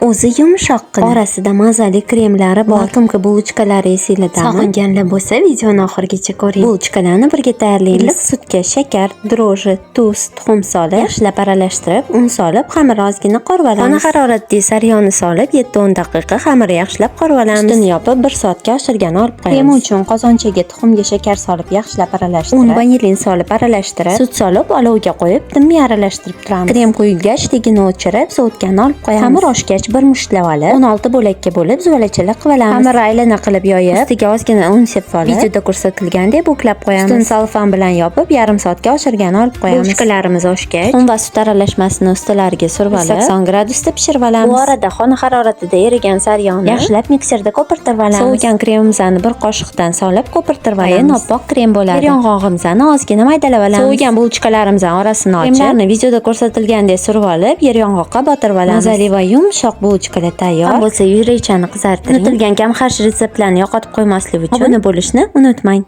O'zi yumshoqqina. Orasida mazali kremlari bor. Лакомка булочка lari esinglardami? Sog'inganlar bo'lsa, videoni oxirigacha ko'ring. Булочка larni birga tayyorlaymiz. Iliq sutga shakar, дрожжи, tuz, tuxum solib, yaxshilab aralashtirib, un solib, xamirni ozgina qorib olamiz. Xona haroratida saryonni solib, 7-10 daqiqa xamirni yaxshilab qorib olamiz. Ustini yopib, 1 soatga oshirgani olib qo'yamiz. Krem uchun qozonchaga tuxumga shakar solib, yaxshilab aralashtirib, un, vanilin solib aralashtirib, sut solib, olovga qo'yib, tinmay aralashtirib turamiz. Krem quyilgach, tagini o'chirib, sovutgani olib qo'yamiz. Xamir oshgach, bir mushtlab olib, 16 bo'lakka bo'lib, zuvalachalar qilib olamiz. Xamirni aylana qilib yoyib, ustiga ozgina un sepib olib, videoda ko'rsatilgandek buklab qo'yamiz. Ustini selofan bilan yopib, yarim soatga oshirgani olib qo'yamiz. Булочка larimiz oshgach, tuxum va sut aralashmasini ustilariga surib olib, 180 gradusda pishirib olamiz. Bu orada xona haroratida erigan saryonni yaxshilab mikserda ko'pirtirib olamiz. Sovigan kremimizni bir qoshiqdan solib ko'pirtirib olamiz. Keyin oppoq krem bo'ladi. Yer yong'og'imizni ozgina maydalab olamiz. Sovigan булочка larimizni orasini ochib, kremlarni videoda ko'rsatilgandek surib olib, yer yong'oqqa botirib olamiz. Mazali va yumshoq булочка lar tayyor. Ham bo'lsa, yurakchani qizartiring. Unutilgan kamxarj retseptlarni yo'qotib qo'ymaslik uchun obuna bo'lishni unutmang.